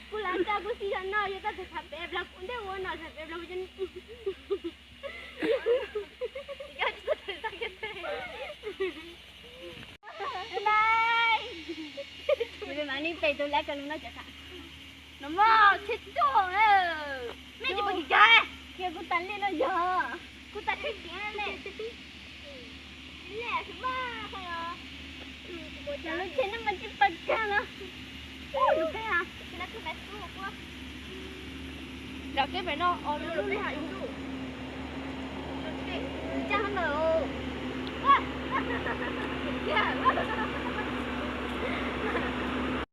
Kuv lam tsa kuv txiv zog no, yog tau txhais pem los kuv ntej ua no txhais pem los kuv. Bye bye. Mam li pem tus lav kaw lug no cov kam. No mog, tsheb tuaj. Mej tsis pom kis cag. Kiag kuv tas li no yog. Kuv tas tsheb kiag le. Lub tsheb no mas tsis pom kag los. Lub peb ha. Lawv keb pem no, lub lub ha ib ntu.